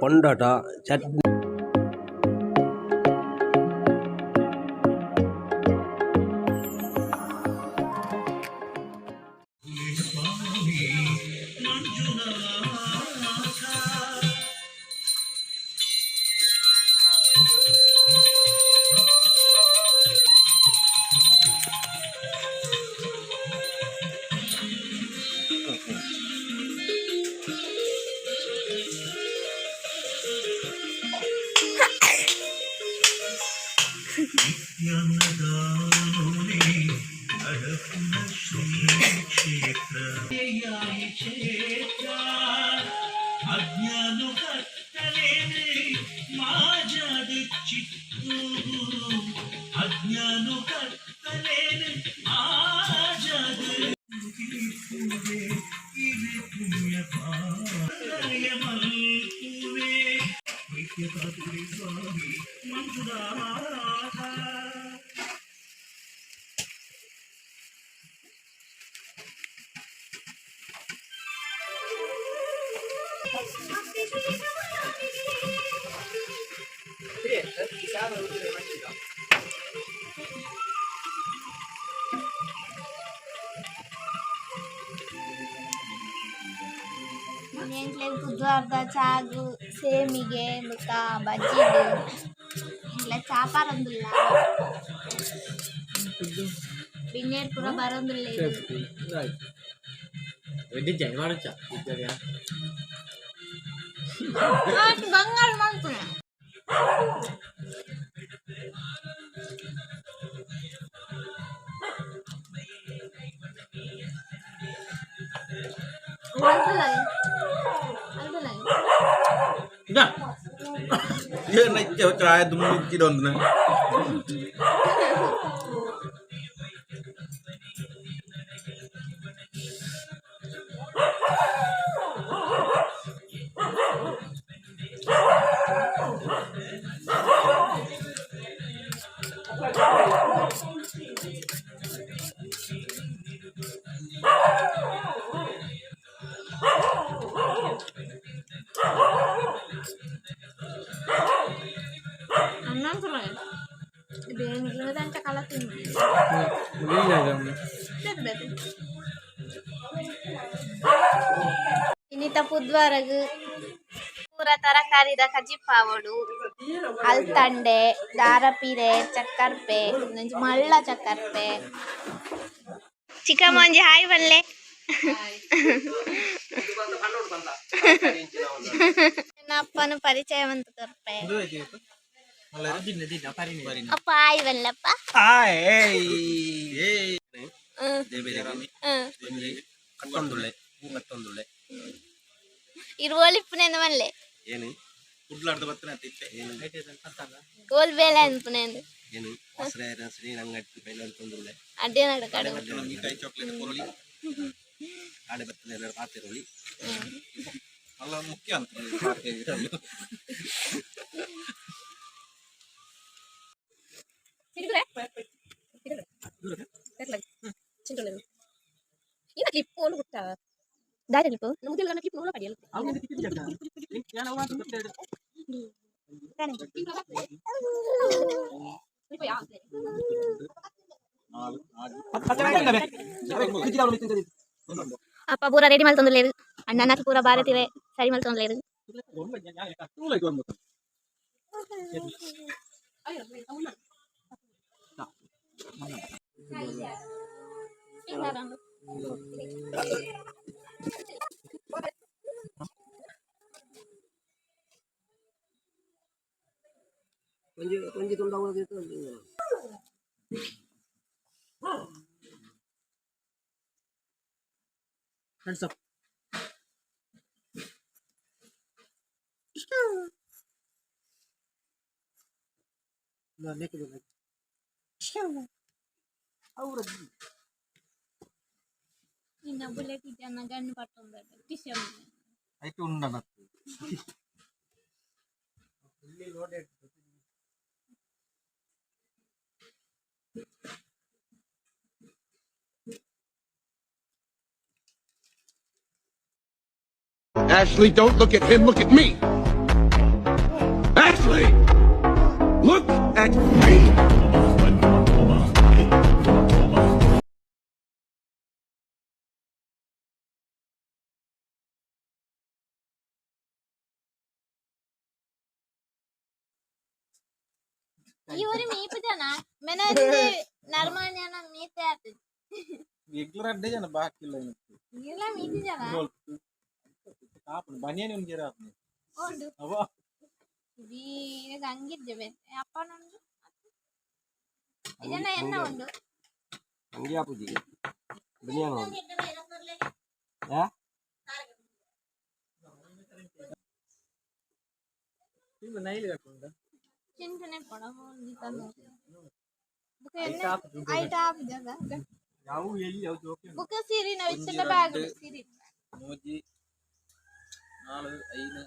ಕೊಂಡಾಟ ಚಟ್ನಿ. ಎಂಕ್ಲೆಗ್ ಪುದ್ವಾರ್ದ ಚಾಗ್ ಸೇಮಿಗೆ ಬೊಕ್ಕ ಬಜ್ಜಿಲು. ಎಂಕ್ಲ ಚಾ ಪರೊಂದುಲ್ಲ. ಬಿನ್ನೆರ್ ಪೂರ ಬರೊಂದುಲ್ಲೆರ್. ಬಂಗಾರ ಮಲ್ಪುನೆ. ಚಾಯ್ ದುಮ್ಮಿ. ಇನಿತ ಪುದ್ವಾರಗ್ ಪೂರ ತರಕಾರಿದ ಕಜಿಪಾವೊಡು. ಅಲ್ತಂಡೆ, ದಾರಪೀರೆ, ಚಕ್ಕರ್ಪೆ, ಒಂಜಿ ಮಲ್ಲ ಚಕ್ಕರ್ಪೆ. ಚಿಕ್ಕಮ್ಮ ಒಂಜಿ ಹಾಯ್ ಬಲ್ಲೆ. ನನ್ನ ಅಪ್ಪನ ಪರಿಚಯ ಅಂತ ಕೊರ್ಪೆ. ಅಪ್ಪ ಹಾಯ್ ಬಲ್ಲಪ್ಪ. ಕಟ್ಟೊಂದುಳ್ಳೆ ಹೂ ಕಟ್ಟೊಂದುಳ್ಳೆ. ಇರುವೊಲಿಪ್ಪುನೆಂದು ಮಲ್ಲೆ. ಏನು? ಕುಡ್ಲಾಡ್ದ ಬತ್ತನ ಇತ್ತೆ. ಏನು? ಗೋಲ್ ಬೇಲೆ ಅನ್ಪುನೆಂದು. ಏನು ವಾಸರ ಶ್ರೀರಂಗಟ್ಟು ಬೈಲಂತೊಂದುಳ್ಳೆ. ಅಡ್ಡೆ ನಡಕಡು. ಮಿಠಾಯಿ ಚಾಕ್ಲೇಟ್ ಕೊರೊಲಿ. ಆಡೆ ಬತ್ತದ ಏನಾರು ಪಾತೆರೊಲಿ. ಅಲ್ಲ ಮುಖ್ಯ ಅಂತ. ದಾದ ಕ್ಲಿಪ್. ಅಪ್ಪ ಪೂರ ರೆಡಿ ಮಲ್ತೊಂದುಲ್ಲೆರ್. ಅಣ್ಣನ ಪೂರ ಬಾರತಿವೆ ಸರಿ ಮಲ್ತೊಂದುಲ್ಲೆರ್. ಒಂಜಿ ಒಂಜಿ ತುಂಡ. Hands up. ನಿನ್ನ ಬುಲೆಟ್ ಜನ ಗಣ್ಣು ಪಟ್ಟೊಂದು ಟಿಶಮ್. ಐತೆ ಉಂಡನ. Ashley, don't look at him, look at me. Ashley! Look at me! ಈ ಊರಿ ಮೀಪು ಜನ ಮೆನ ನರ್ಮಾನ್ಯನ ಮೀತೆ ಆತು. ಎಗ್ಲ ರಡ್ಡೆ ಜನ ಬಾಕಿ ಇಲ್ಲ. ಇಲ್ಲ, ಮೀತಿ ಜನ. ಕಾಪುಂಡು ಬನಿಯನ್ ಒಂಜಿ ಆಪುಂಡು. ಉಂಡು. ಅವ. ಬೀಗ ಹಂಗಿದ್ದೆ ಬೇರೆ ಅಪ್ಪನುಂಡು ಇದನ್ನ ಎನ್ನ ಉಂಡು. ಅಂಗಿ ಆಪುಜಿ, ಬನಿಯಾನ ಉಂಡು. ಆ? ನೈಲ್ ಹಾಕೊಂಡ. ಚಿಂತನೆ ಪಡ ತಂದು ಐಟ ಆಪುಜ. ಯಾವ ಎಲ್ಲಿ ಯಾವ ಜೋಕೆ. ಬುಕ್ಕ ಸೀರೆ ನಾವು ಇಚ್ಚಿನ ಬ್ಯಾಗ್ ಸೀರೆ. ಮೂಜಿ, ನಾಲ್, ಐದು,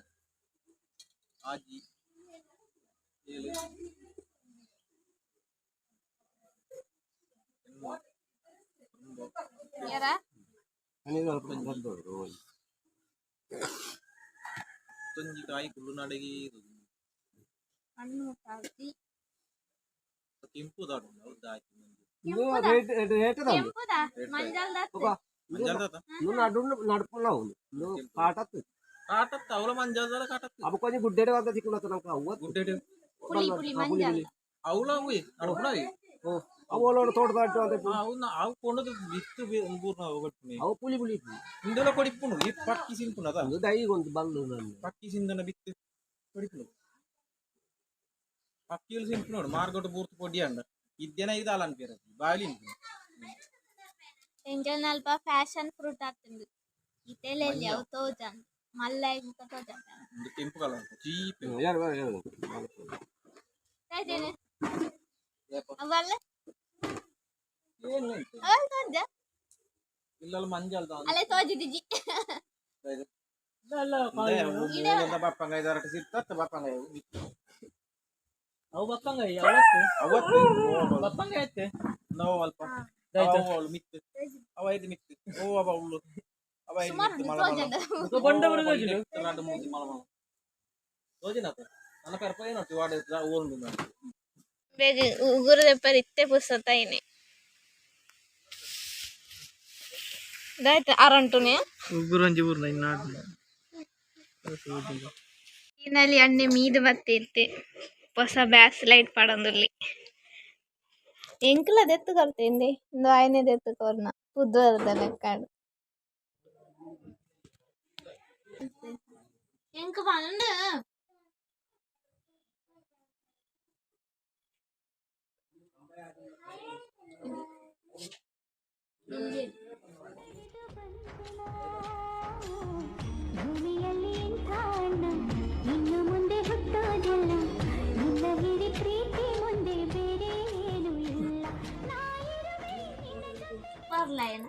ಆಜಿ, ಏಳು, ಎಣ್ಮ, ಒಂಬತ್ತು. ಯಾರ? ಬನಿಯನ್ ಅಲ್ಪ ದೊಡ್ಡದು. ತೊಂಜಿ ಕಾಯಿ ಕುಳ್ಳುನಾಡಿಗೆ. ಹಣ್ಣು ಕಾಯಿ. ಕೆಂಪು ದಾಡು ಹೌದಾ ಆಯ್ತು. ಇದು ರೇಟ್ ರೇಟ್ ಉಂಡು. ಕೆಂಪುದ ಮಂಜಲ್ದ. ಮಂಜಾಲ್ದ. ಇನ್ನು ನಡು ನಡ್ಪುನ ಉಂಡು, ಇದು ಕಾಟತ್ತು. ಕಾಟತ್ತ ಅವಳ ಮಂಜಾಲ್ದಲ ಕಾಟತ್ತು. ಅವ ಕೊಂಚ ಗುಡ್ಡೆಡೆ ಬಂದ ಸಿಕ್ಕುನತ್ತ ನಂಗೆ ಅವ್ವ. ಗುಡ್ಡೆಡೆ. ಪುಳಿ ಪುಳಿ ಮಂಜಲ್. ಅವಳ ಅವು ನಡ್ಪುನವಿ. ಅವು ಒಳೋಡ ತೋಟದ ಅಡ್ಡು ಅಂತ. ಅವು ಅವು ಕೊಂಡದು ಬಿತ್ತು ಬೂರ್ನ ಒಗಟ್ಪುನಿ. ಅವು ಪುಳಿ ಪುಳಿ ಇತ್ತು. ಇಂದೆಲ ಕೊಡಿಪ್ಪುಂಡು ಈ ಪಕ್ಕಿ ಸಿಂಪುನದ. ಅದು ದೈಗೊಂದು ಬಲ್ಲು ನನ್ನ. ಪಕ್ಕಿ ಸಿಂದನ ಬಿತ್ತು ಕೊಡಿಪ್ಪುಂಡು. ಪಕ್ಕಿಲು ಸಿಂಪುನೋಡು ಮಾರ್ಗಟ್ಟು ಬೂರ್ತು ಪೊಡಿ ಅಂಡ ಇದ್ದೇನ ಇದು ಅಲ್ಲ ಅನ್ಪೇರ ಬಾಲಿ. ಎಂಜಲ್ ಅಲ್ಪ ಫ್ಯಾಷನ್ ಫ್ರೂಟ್ ಆಗ್ತಂದು ಇತೆಲೆಲ್ಲಿ ಅವು ತೋಜಂದ್ ಮಲ್ಲ ಮುಖ ತೋಜಂದ. ಒಂದು ಕೆಂಪು ಕಲರ್ ಚೀಪ್. ಯಾರು ಯಾರು? ತೋಜೇನೆ ಅವಲ್ಲ. ಏನು? ಅವಲ್ ತೋಜ. ಇಲ್ಲಲ್ಲ ಮಂಜಲ್ದ. ಅಲ್ಲೇ ತೋಜಿದಿಜಿ. ಬಪ್ಪಂಗ ಐದಾರಕ್ಕೆ ಸಿಕ್ತ ಬಪ್ಪಂಗ. ಅವು ಬಪ್ಪಂಗಾಯಿ ಅವತ್ತು. ಅವತ್ತು. ಬಪ್ಪಂಗಾಯಿ ಆಯ್ತು. ನಾವು ಅಲ್ಪ ಅವು ಮಿತ್ತು ಅವ ಐದು ಮಿತ್ತು ಓ ಅವ ಉಳ್ಳು ಅವ ಐದು. ಸುಮಾರು ಮಿತ್ತು ಮಲ ಮಲ. ತೋಜಂದ. ಬೊಂಡ ಬರೋದು. ಎರಡು ಮೂಜಿ ಮಲ ಮಲ ತೋಜಿನತ ನನ್ನ ಕರ್ಪ ಏನು ವಾಡ ಊರುಂಡು. ಬೇಗ ಉಗುರು ದೆಪ್ಪರ್ ಇತ್ತೆ ಪುಸ್ತಕ ಇನಿ ದಾಯ್ತು ಅರಂಟುನೆ. ಉಗುರು ಒಂಜಿ ಊರ್ನ ಇನ್ನಾಡು. ಇನ್ನಲ್ಲಿ ಅಣ್ಣೆ ಮೀದು ಬತ್ತಿತ್ತೆ ಹೊಸ ಬ್ಯಾಸ್ ಲೈಟ್ ಪಾಡೊಂದುಲ್ಲಿ ಎಂಕುಲ ದೆತ್ತು ಕೊರ್ತಿಂದೆ ಇಂದು ಆಯ್ನೆ ದೆತ್ತು ಕೊರ್ನ ಪುದ್ವರದ ಲೆಕ್ಕಾಡು ಎಂಕು ಪನ್ನೊಂಡು. ಭೂಮಿಯಲ್ಲಿ ಇಂಥ ಅಣ್ಣ ಇನ್ನು ಮುಂದೆ ಹುಟ್ಟೋದಿಲ್ಲ. ನಿನ್ನ ಹಿಡಿ ಪ್ರೀತಿ ಮುಂದೆ ಬೇರೆ ಏನು ಇಲ್ಲ. ನಾ ಇರುವೆ ನಿನ್ನ ಜೊತೆ. ಪರ್ಲಾಯನ.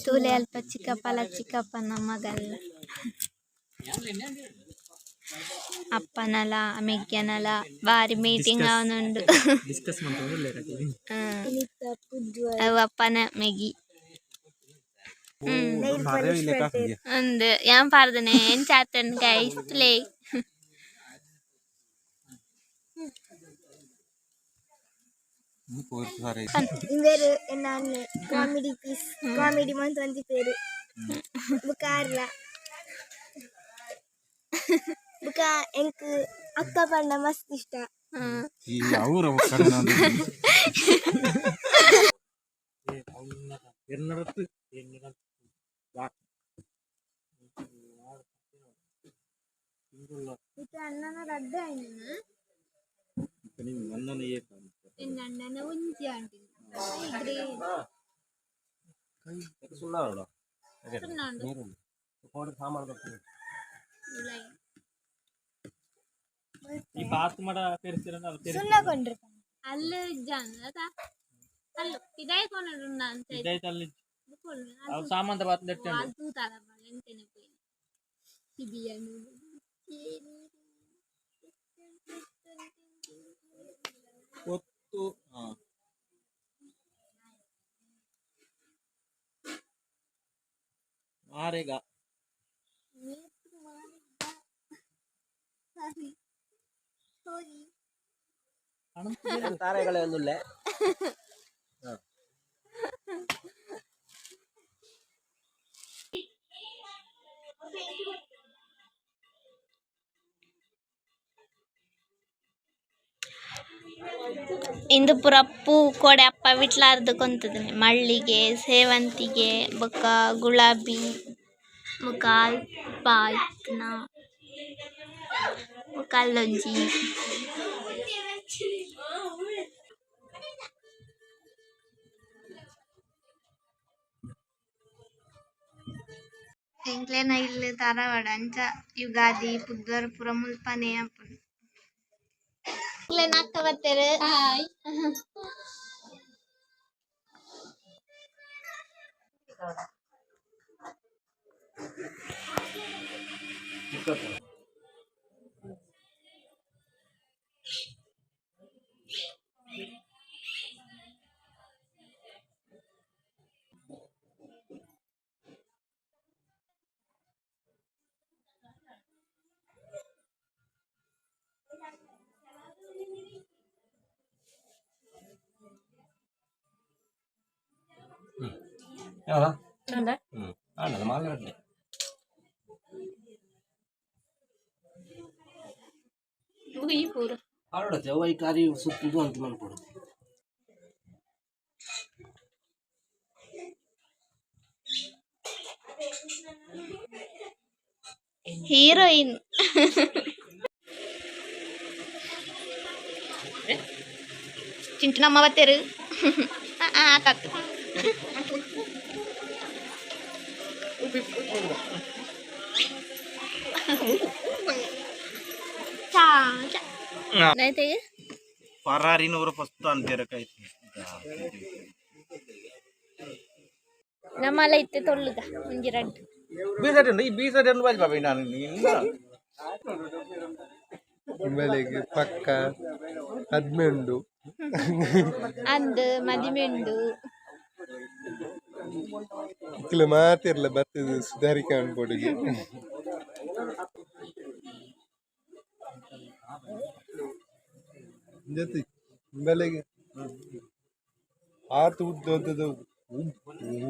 ತೂಲೆ ಅಲ್ಪ ಚಿಕ್ಕಪ್ಪಲ ಚಿಕ್ಕಪ್ಪನ ಮಗಲ್ಲ ಅಪ್ಪನಲ ಮೆಗ್ಯನಲ ಬಾರಿ ಮೀಟಿಂಗ್ ಅವನುಂಡು. ಡಿಸ್ಕಸ್ ಮಾಡ್ಕೊಂಡು. ಅವು ಅಪ್ಪನ ಮೆಗಿ ಒಂದು ಏನ್ ಪಾರ್ದನೆ ಏನ್ ಚಾತನ್ ಗೈಸ್ ಪ್ಲೇ. ಇಂಬೇರು ಎನ್ನ ಕಾಮಿಡಿ ಪೀಸ್ ಕಾಮಿಡಿ ಮಂತ್ ಪೇರು ಬುಕ್ಕ ಆರ್ಲ ಬುಕ್ಕ ಎಂಕ್ ಅಕ್ಕ ಪಂಡ ಮಸ್ತ್ ಇಷ್ಟ. ಅವರ ಎನ್ನಡತ್ತು. ಇತ್ತೆ ಅಣ್ಣನ ರಡ್ಡೆ ಆಯ್ನ. ನನ್ನ. ಅಣ್ಣನ ಒಂಜಿ ಆಂಟಿ ಗ್ರೀನ್. ಸುಳ್ಳ ನೋಡು. ಸುಣ್ಣುಂಡು. ನೀರುಂಡು ಕೋಡಿ ಸಾಮಾನು ಬರ್ತದೆ. ಈ ಬಾತ್ ಮಾಡ ಪೆರ್ಸಿರ. ಸುಣ್ಣ ಕೊಂಡ್ರೆ. ಅಲ್ಲು ಜಾನ್ ಅದ ಅಲ್ಲು ಪಿದಾಯಿ ಕೊನಡು ಅಂತ. ಇದಾಯ್ತು ಅಲ್ಲಿ ಅವು ಸಾಮಾನ್ದ ಬಾತ್ ನೆಟ್ಟುಂಡು. ಅದು ತೂತಾರ ಎಂತೆನೆ ಪೋಯಿ ಸಿಬಿಯನ್ನು. ಒತ್ತು ಹಾ ಮಾರೆಗ ತಾರೆಗಳೇನಿಲ್ಲ. ಇಂದು ಪೂರ ಪೂ ಕೋಡೆ ಅಪ್ಪ ವಿಟ್ಲಾರ್ದು ಕೊಂತುದಿನಿ ಮಲ್ಲಿಗೆ, ಸೇವಂತಿಗೆ ಬೊಕ್ಕ ಗುಲಾಬಿ ಬೊಕ್ಕ ಅಲ್ಪ ಇತ್ತಿನ ಬೊಕ್ಕ ಅಲ್ಲೊಂಜಿ. ಎಂಕ್ಲೆನ ಇಲ್ಲ್ ತರವಾಡ್ ಅಂಚ ಯುಗಾದಿ ಪುದ್ದಾರ್ ಪೂರ ಮುಲ್ಪನೆ ಆಪುಂಡು. ಎಂಕ್ಲೆನ ಅಕ್ಕ ಬತ್ತೆರ್. ಹಾಯ್. ಆಂಡಲ ಮಾಲೆ. ಪೂರ ಆಡೋಡತ್ತೆ ಅವು ಈ ಕಾರಿ ಸುತ್ತುದು ಅಂತ ಮನ್ಪೊಡು. ಹೀರೋಯಿನ್ ಚಿಂಟುನಮ್ಮ ಬತ್ತೆರ್. ತತ್ತು ಚಾ ಚಾ. ಪರಾರಿನವರ ಫಸ್ಟ್ ಅಂತೀರಕಾಯ್ತು. ನಮ್ಮಲ್ಲ ಇತ್ತೆ ತೊಳ್ಳುಗ ಒಂಜಿ ರಡ್ಡ್. ಬೀಸಟ್ ಈ ಬೀಸಟ್ ಬಾಜಿ ಬಾಬಿ ನಾನು. ಬೆಳಿಗ್ಗೆ ಪಕ್ಕ ಹದಿನೆಂಟು. ಅಂದ್ ಮದಿಮೆ ಉಂಡು. ಇಕ್ಲೆ ಮಾತಿರ್ಲ ಬತ್ತದ ಸುಧಾರಿಕೆ ಅನ್ಬೋಡಿಗೆ. ಜೊತೆ ಬೆಲೆಗೆ ಆತು ಉದ್ದದ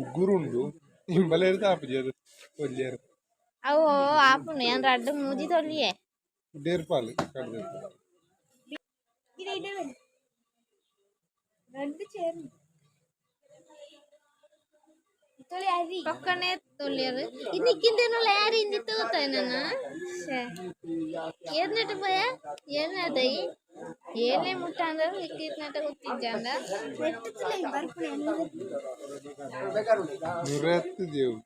ಉಗ್ಗುರುಂಡು ಇಂಬಲೆ ಆಪುಜಿ ಅದು ಒಲ್ಲೇರು. ಅವು ಆಪುಂಡು, ಯಾನ್ ರಡ್ಡ್ ಮೂಜಿ ತೊಳ್ಳಿಯೆ. ಡೇರ್ಪಾಲ್ ಕಡ್ದು. ಪಕ್ಕನೆ ತೊಳ್ಳಿಯರು ಇನ್ನಿಕ್ಕಿಂದೇನಲ್ಲ ಯಾರು ಇಂದಿ ತಗೋತಾಯ ನನ್ನ ಏರ್ನೆಟ ಪೋಯ ಏರ್ನದೈ ಏನೇ ಮುಟ್ಟ ಅಂದ್ರೆ ಇಕ್ಕಿತ್ನಟ ಗೊತ್ತಿಜ್ಜಾಂಡ. 150 ದೇವು.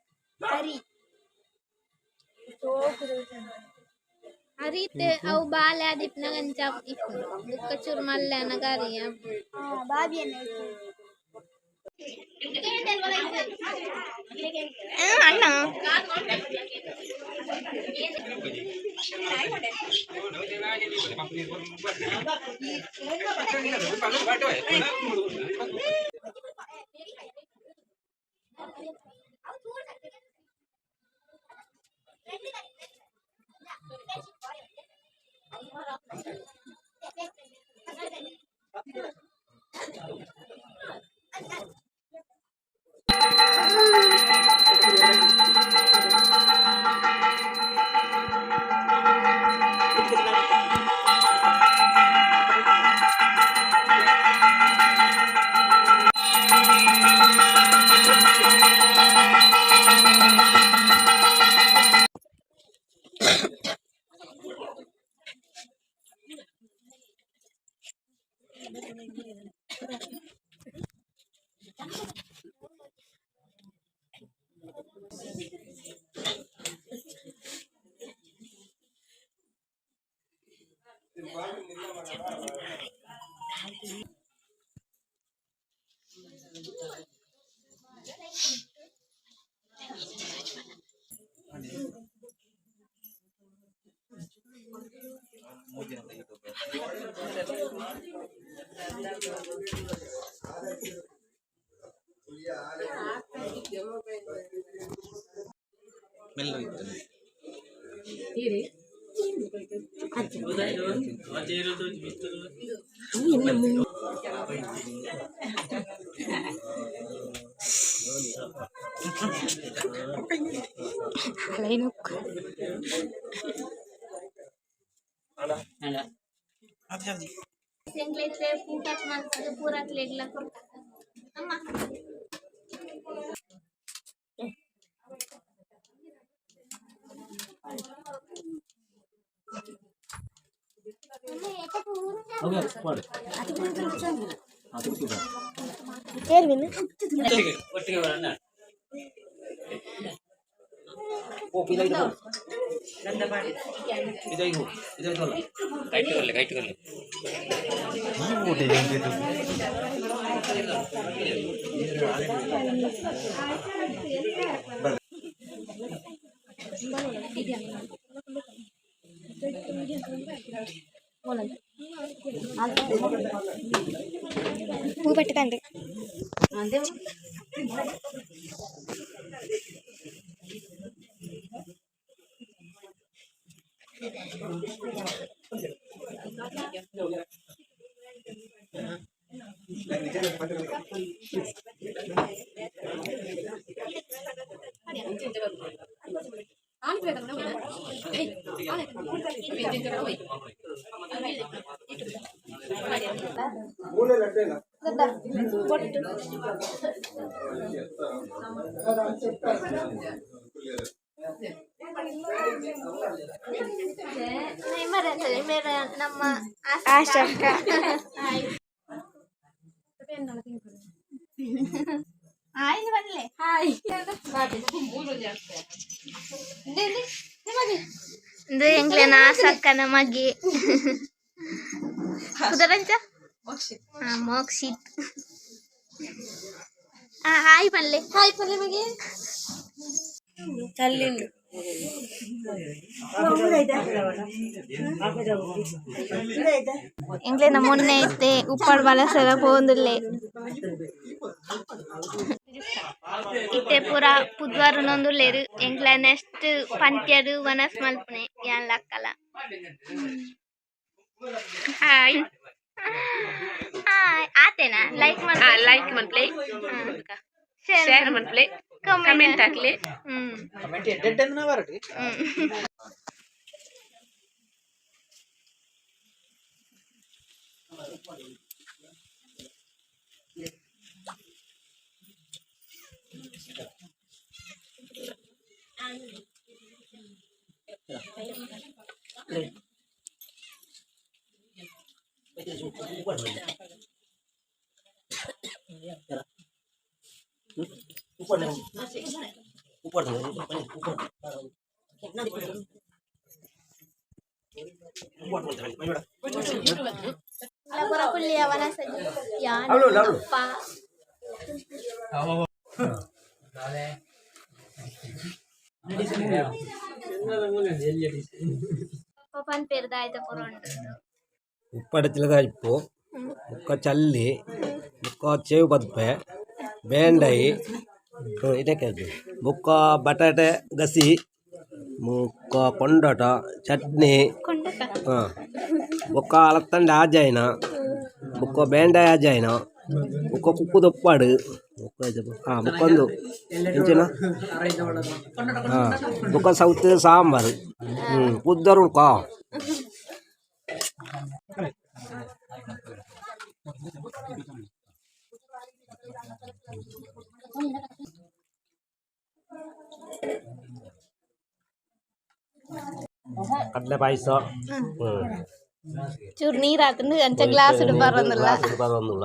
ಅರಿತೆ ಅವು ಬಾಲೆ ಆದಿಪ್ಪುನಗ ಅಂಚ ಇಪ್ಪುಂಡು ಬುಕ್ಕ ಚೂರು ಮಲ್ಲೆ ಅನಗ ಅರಿ. ಅಣ್ಣ. ಎಂಕ್ಲೆತ್ಲೆ ಪೂಕಟ್ ಮಲ್ತದು ಪೂರಕ್ಲೆಗ್ಲ ಕೊರ್ಕ ಅಮ್ಮ. ಪೂ ಪಟ್ಟಕಂಡು. ಮೇರ ನಮ್ಮ ಆಶಕ್ಕ. ಹಾಯ್ ಬನ್ಲೆ. ಹಾಯ್. ಇದು ಎಂಕ್ಲೆನ ಆಸಕ್ಕನ ಮಗಿ ಕುದರಂಚ. ಹಾ, ಮೋಕ್ಷಿತ್. ಹಾಯ್ ಪಲ್ಲೆ, ಹಾಯ್ ಪಲ್ಲೆ ಮಗಿ. ಚಲ್ಲಿಂಡು. ಎಂಕ್ಲೆನ ಮೊನ್ನೆ ಐತೆ ಉಪ್ಪಾಡ್ ಬಲಸರ ಪೋಂದುಲ್ಲೆ. ಇತ್ತೆ ಪೂರ ಪುದ್ವಾರು ನೊಂದುಲ್ಲೆರ್. ಎಂಕ್ಲ ನೆಕ್ಸ್ಟ್ ಪಂತ್ಯಡು ವನಸ್ ಮಲ್ಪುನೆ ಯಾನ್ ಲಕ್ಕಲ. ಹಾಯ್ ಹಾಯ್ ಆತೇನಾ? ಲೈಕ್ ಮಲ್ಪುಲೆ, ಲೈಕ್ ಮನ್ಪ್ಲೆ, ಶೇರ್ ಶೇರ್ ಮನ್ಪ್ಲೆ, ಕಮೆಂಟ್ ಹಾಕ್ಲಿ. ಕಮೆಂಟ್ ಎಡ್ಡೆಡ್ ಅಂದ್ರೆ ಬರಟಿ. ಪೂರ ಪುಲ್ಲಿಯ ವನಸ ಯಾನ್ ಅಪ್ಪ. ಅಪ್ಪ ಪನ್ಪೇರ್ ದಾಯ್ತ ಪೂರ ಉಂಡು. ಉಪ್ಪಡಚಿಲದ ಇಪ್ಪು, ಬೊಕ್ಕ ಚಲ್ಲಿ, ಬೊಕ್ಕ ಚೇವು ಪದ್ಪೆ ಬೇಂಡೈ ಇದಕ್ಕೆ, ಬೊಕ್ಕ ಬಟಾಟೆ ಗಸಿ, ಬೊಕ್ಕ ಕೊಂಡಾಟ ಚಟ್ನಿ. ಕೊಂಡಟ. ಹಾಂ, ಬೊಕ್ಕ ಅಲತ್ತಂಡೆ ಆಜಾಯಿನ, ಬೊಕ್ಕ ಬೇಂಡಾಯ ಆಜಾಯಿನ, ಬೊಕ್ಕ ಕುಕ್ಕುದ ಉಪ್ಪಾಡು, ಬೊಕ್ಕ ಹಾಂ ಬೊಕ್ಕೊಂದು ಎಂಚಿನ ಹಾಂ, ಬೊಕ್ಕ ಸೌತೆ ಸಾಂಬಾರು. ಹ್ಞೂ, ಪುದ್ದರು ಉಳ್ಕೊ. ಕಡಲೆ ಪಾಯಸ. ಹ್ಞೂ. ಚೂರು ನೀರ್ ಹಾಕೊಂಡು ಅಂಚ ಗ್ಲಾಸ್ ಬರೋದಿಲ್ಲ. ಗ್ಲಾಸ್ ಬರೋದಿಲ್ಲ.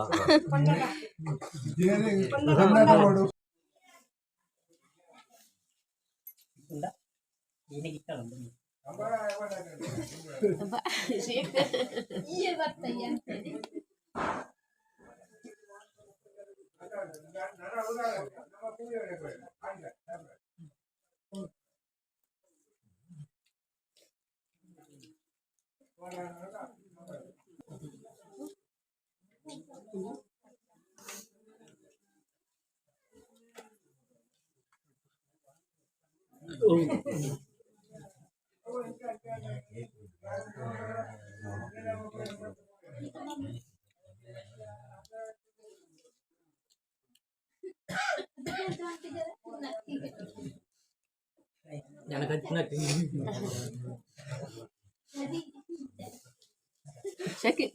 ಶಕೆ.